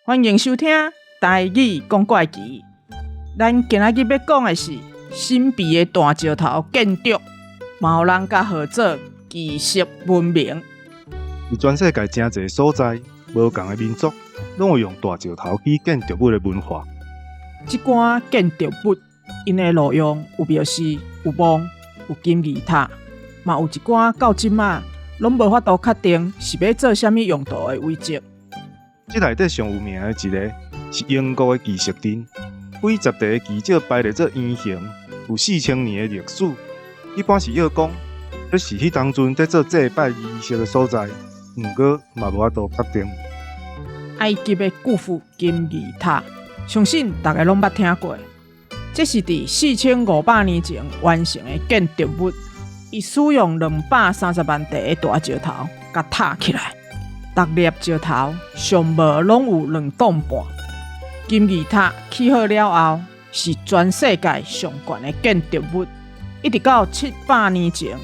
歡迎收聽台語講怪奇。咱今仔日欲講的是神秘的大石頭建築，嘛有人共號做巨石文明。佇全世界誠濟所在，無仝的民族，攏有用大石頭起建築物的文化。這寡建築物，𪜶的路用有廟寺、有墓、有金字塔，嘛有一寡到這馬攏無法度確定是欲做啥物用途的遺跡。這內底上有名的一个是英國的巨石陣，幾十塊的巨石排列做圓形，有4000年的歷史。一般是臆講，這是彼當陣佇做祭拜儀式的所在，毋過嘛無法度確定。埃及的古夫金字塔，相信逐家攏捌聽過。這是佇4500年前完成的建築物，伊使用230萬塊的大石頭共塔起來。逐粒石頭上無攏有2磅半。金字塔起好了後，是全世界上懸的建築物。一直到700年前，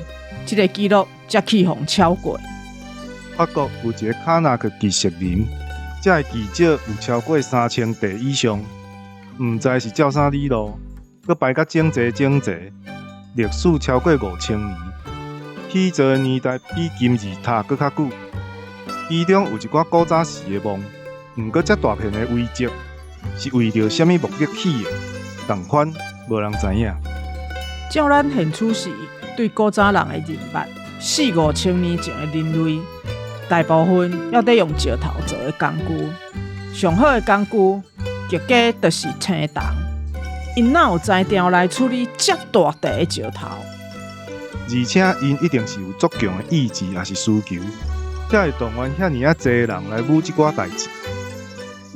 這个紀錄才去予超過。法國有一个卡納克巨石林，這个巨石有超過3000塊以上，毋知是照啥理路，閣排甲整齊整齊，歷史超過5000年，起造的年代比金字塔閣較久。其中有一寡古早時的墓，毋過遮大片的遺跡是為著啥物目的起的？仝款無人知影。照咱現處時對古早人的認捌，四五千年前的人類，大部分猶佇用石頭做的工具。上好的工具，極佳就是青銅。𪜶哪有才調來處理遮大塊的石頭？而且𪜶一定是有足強的意志，抑是需求，才會動員遐爾仔濟人來舞這寡代誌。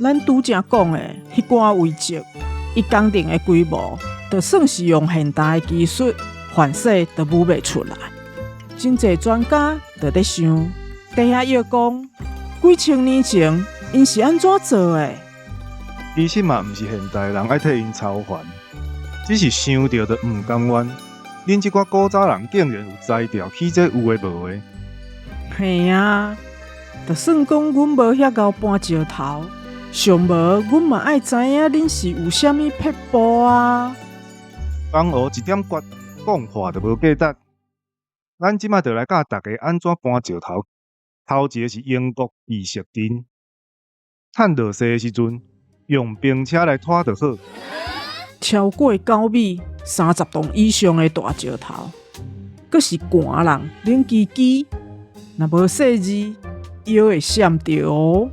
咱拄才講的彼寡遺跡，伊工程的規模，就算是用現代的技術，凡勢都舞袂出來。真濟專家就佇想，佇遐臆講，幾千年前𪜶是按怎做的？其實嘛，毋是現代人愛替𪜶操煩，只是想著就毋甘願。恁這寡古早人竟然有才調起這有的無的。嘿啊，就算講阮無遐𠢕搬石頭，上無阮嘛愛知影恁是有啥物撇步啊！江湖一點訣，講破就無價值。咱這馬就來教大家按怎搬石頭。頭一个是英國巨石陣，趁落雪的時陣，用冰車來拖就好。超過9米、30磅以上的大石頭，閣是寒人冷吱吱，若無細膩，腰會閃著哦。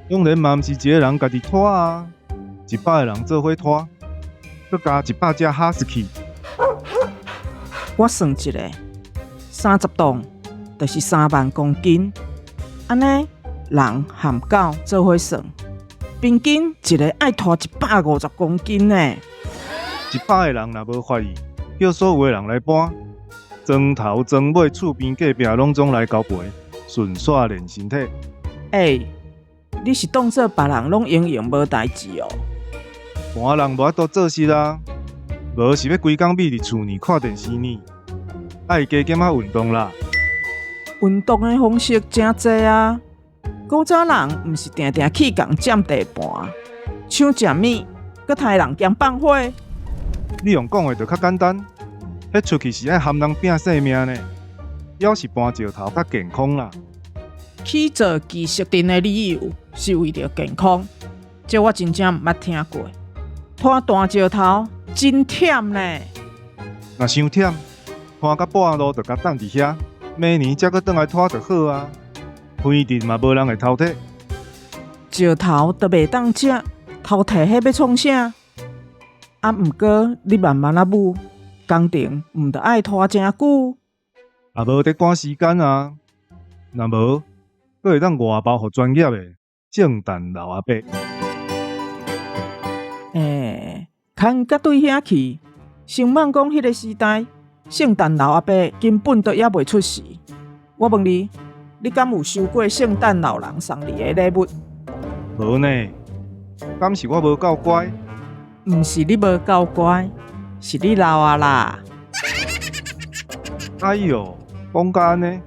當然嘛毋是一个人家己拖啊，100個人做伙拖，閣加100隻哈士奇。我算一下，30磅就是3萬公斤，按呢人含狗做伙算，平均一个愛拖150公斤呢。100個人若無發意，叫所有的人來搬，莊頭莊尾厝邊隔壁攏總來交陪，順紲練身體。欸，你是當做別人攏閒閒無代誌哦？寒人無法度做事啦，無是欲規工覕佇厝內看電視呢？愛加減仔運動啦。運動的方式誠濟啊！古早人毋是定定去共佔地盤、搶食物，閣刣人兼放火。你用講的就較簡單，彼出去是愛含人拚性命呢。猶是搬石頭較健康啦。起造巨石陣的理由是為著健康，這我真正毋捌聽過。拖大石頭真忝呢。若傷忝，拖到半路就共等佇遐，明年才閣轉來拖就好啊。反正嘛無人會偷提。石頭都袂當食，偷提彼欲創啥？啊，毋過你慢慢仔舞，工程毋著愛拖誠久。也無佇趕時間啊，若無，閣會當外包予專業的聖誕老阿伯。欸，牽甲對遐去，先莫講彼个時代，聖誕老阿伯根本都猶未出世。我問你，你敢有收過聖誕老人送你的禮物？無呢，敢是我無夠乖？毋是你無夠乖，是你老啊啦！哎喲，講甲按呢，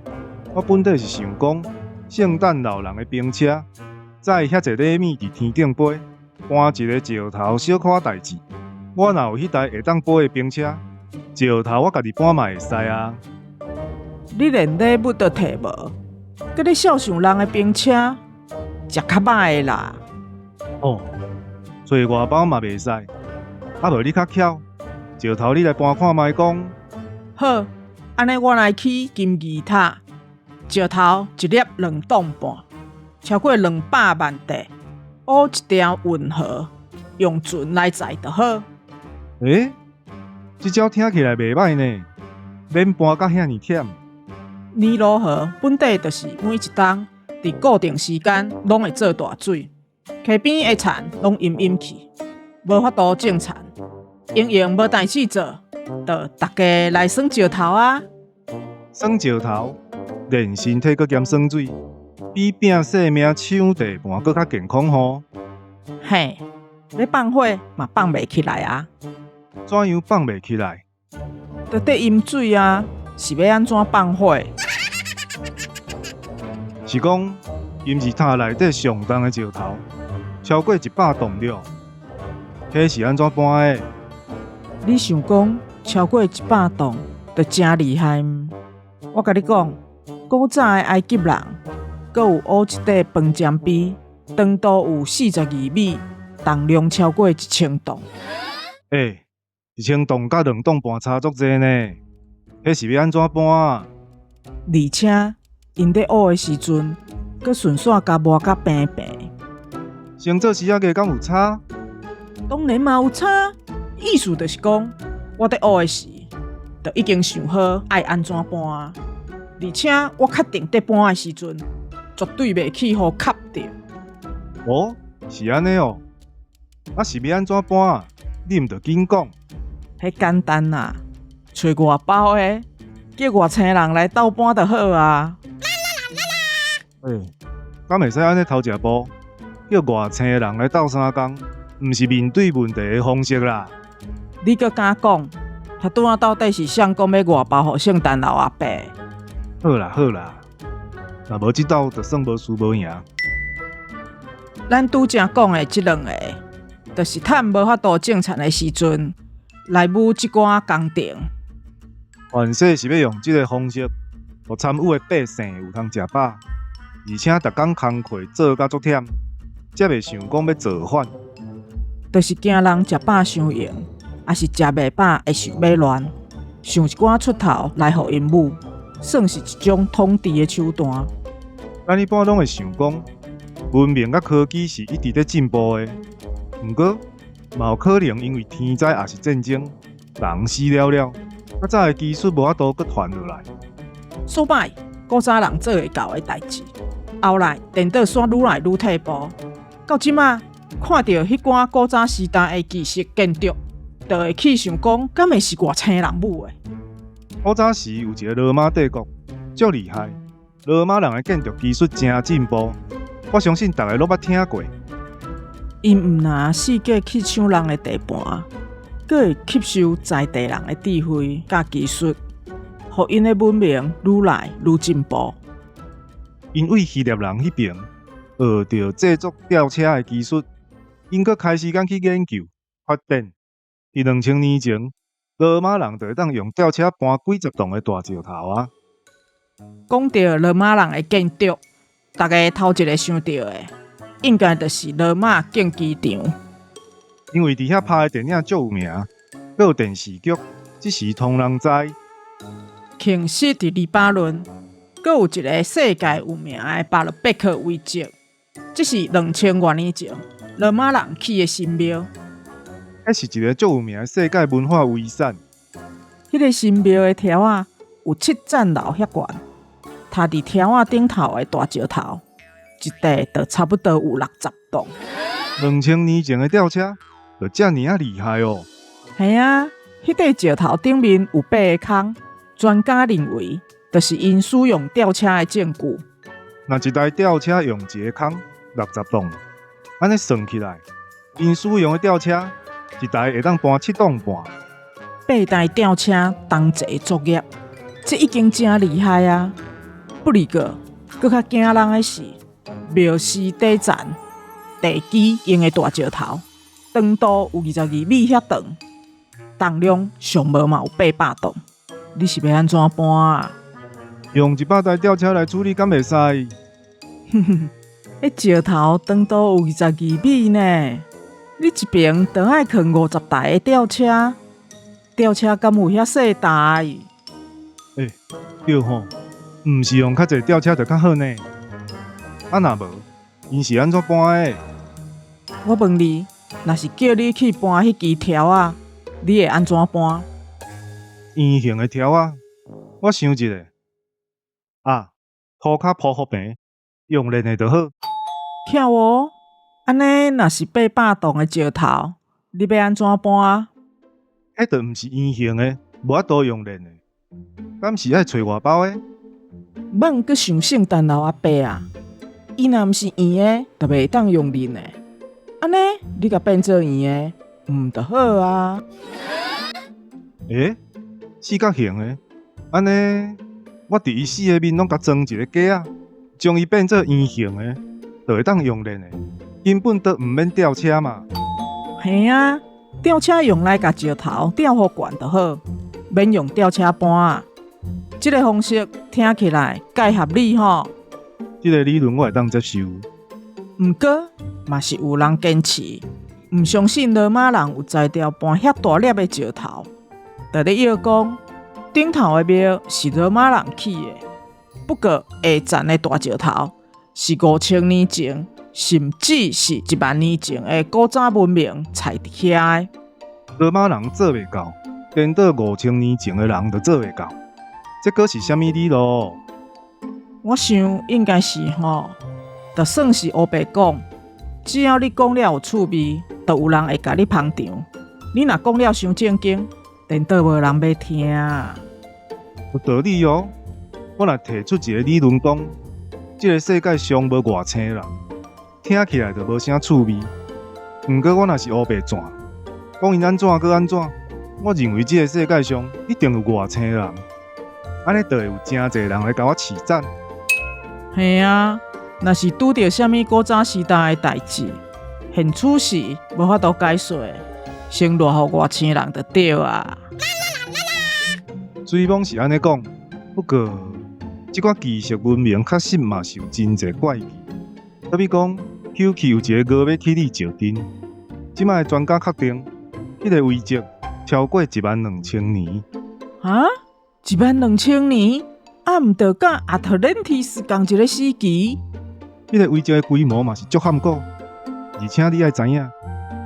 我本底是想講，聖誕老人的兵車，載遐濟禮物佇天頂飛，搬一个石頭小可代誌。我若有彼台會當飛的兵車，石頭我家己搬嘛會使啊。你連禮物都提無，閣咧肖想人的兵車，食較歹的啦。哦，揣外包嘛袂使，啊無你較巧，石頭你來搬看覓講。好，按呢我來起金字塔，石頭一粒2磅半，超過200萬塊，挖一條運河，用船來載就好。欸，這招聽起來袂䆀呢，免搬甲遐爾忝。尼羅河本底就是每一冬佇固定時間攏會做大水，溪邊的田攏淹淹去，無法度種田，閒閒無代誌做，就逐家來耍石頭啊！耍石頭，練身體閣兼耍水，比拼性命搶地盤閣較健康吼。嘿，欲放火嘛放袂起來啊！怎樣放袂起來？就綴淹水啊，是欲按怎放火？是講金字塔內底上重的石頭超過100磅了，彼是按怎搬的？你想講超過100磅就誠厲害毋？我共你講，古早的埃及人，閣有挖一塊飯漿杯，長度有42米，重量超過1000磅。欸，1000磅佮2磅半差足濟呢，彼是欲按怎搬啊？而且𪜶咧挖的時陣，閣順紲共磨甲平平。先做絲仔雞敢有差？當然嘛有差，意思就是講，我佇挖的時，就已經想好愛按怎搬啊。而且我確定佇搬的時陣，絕對袂去予磕著。哦，是按呢哦。啊是欲按怎搬啊？你毋著緊講。彼簡單啦，揣外包的，叫外星人來鬥搬就好啊。欸，敢會使按呢偷食步？叫外星人來鬥相共，毋是面對問題的方式啦。你閣敢講？他拄仔到底是誰講欲外包予聖誕老阿伯？好啦好啦，若無這鬥就算無輸無贏。咱拄才講的這兩個，就是趁無法度種田的時陣，來舞這寡工程。凡世是欲用這个方式，予參與的百姓有通食飽，而且逐工工課做甲足忝，才袂想講欲造反。就是驚人食飽傷閒，抑是食袂飽會想欲亂，想一寡出頭來予𪜶舞，算是一種統治的手段。咱一般攏會想講，文明佮科技是一直咧進步的，毋過嘛有可能因為天災抑是戰爭，人死了了，較早的技術無法度閣傳落來。所擺古早人做會到的代誌，後來顛倒煞愈來愈退步，到這馬看著彼寡古早時代的技術建築，就會去想講，敢會是外星人舞的？古早時有一个羅馬帝國，足厲害。羅馬人的建築技術誠進步，我相信逐个攏捌聽過。𪜶毋若四界去搶人的地盤，閣會吸收在地人的智慧佮技術，予𪜶的文明愈來愈進步。𪜶對希臘人彼爿學著製作吊車的技術，𪜶閣開時間去研究發展。佇2000年前，羅馬人就會當用吊車搬幾十磅的大石頭啊！講著羅馬人的建築，逐家頭一个想著的，應該就是羅馬競技場。因為佇遐拍的電影足有名，閣有電視劇，這時通人知。慶實佇黎巴嫩，閣有一个世界有名的巴勒貝克遺跡，這是2000外年前羅馬人起的神廟。彼是一个足有名的世界文化遺產。彼个神廟的柱仔有7層樓遐懸，疊佇柱仔頂頭的大石頭，一塊就差不多有60磅。2000年前的吊車就遮爾仔厲害哦！嘿啊，彼塊石頭頂面有八个空，專家認為，就是𪜶使用吊車的證據。若一台吊車用一個空60磅，按呢算起來，𪜶使用的吊車一台會當搬7磅半。八台吊車同齊作業，這已經誠厲害啊！不離過，閣較驚人的是，廟司底層地基用的大石頭，長度有22米遐長，重量上無嘛有800磅。你是欲按怎搬啊？用100台吊車來處理，敢袂使？哼哼，彼石頭長度有二十二米呢，你一爿就愛囥50台的吊車，吊車敢有遐細台？欸，對吼，毋是用較濟吊車就較好呢？啊若無，𪜶是按怎搬的？我問你，若是叫你去搬彼支柱仔，你會按怎搬？圓形的柱仔，我想一下，啊，塗跤鋪予平，用練的就好。巧哦，按呢若是800磅的石頭，你欲按怎搬？彼就毋是圓形的，無法度用練的，敢是愛揣外包的？莫閣想聖誕老阿伯啊！伊若毋是圓的，就袂當用練的。按呢，你共變做圓的，毋就好啊？欸，四角形的，按呢，我佇伊四个面攏共裝一个架仔，將伊變做圓形的，就會當用練的，根本都毋免吊車嘛。嘿啊，吊車用來共石頭吊予懸就好，免用吊車搬啊。這个方式聽起來蓋合理吼。這个理論我會當接受。毋過嘛是有人堅持，毋相信羅馬人有才調搬遐大粒的石頭，就咧臆講頂頭的廟是羅馬人起的，不過下層的大石頭是5000年前，甚至是1萬年前的古早文明採佇遐的。羅馬人做袂到，顛倒5000年前的人就做會到，這閣是啥物理路？我想應該是吼，就算是烏白講，只要你講了有趣味，就有人會共你捧場。你若講了傷正經，顛倒無人欲聽。有道理哦。我若提出一个理論講，這个世界上無外星人，聽起來就無啥趣味。毋過我若是烏白轉，講𪜶按怎閣按怎，我認為這个世界上一定有外星人，按呢就會有誠濟人來共我揤讚。嘿啊，若是拄著啥物古早時代的代誌，現此時無法度解說，先賴予外星人就對啊。雖罔是按呢講，不過這款技術文明確實嘛是有真濟怪異。好比講，丘奇有一个俄馬起利石陣，這擺的專家確定，彼个遺跡超過1萬2千年。啊？1萬2千年？啊，毋就佮阿特蘭提斯仝一个時期？彼个遺跡的規模嘛是足罕古，而且你愛知影，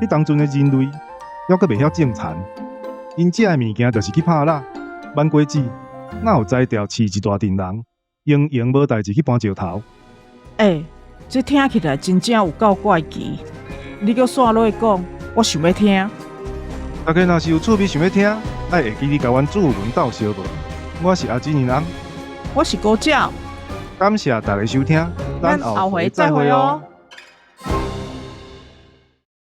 彼當陣的人類猶閣袂曉種田，𪜶食的物件就是去拍獵、挽果子，哪有才調飼一大陣人，閒閒無代誌去搬石頭？欸，這聽起來真正有夠怪奇。你閣紲落去講，我想欲聽。大家若是有趣味想欲聽，愛會記得共阮注文鬥相報。我是阿基尼人，我是高鳥，感謝大家收聽，咱後回再會哦。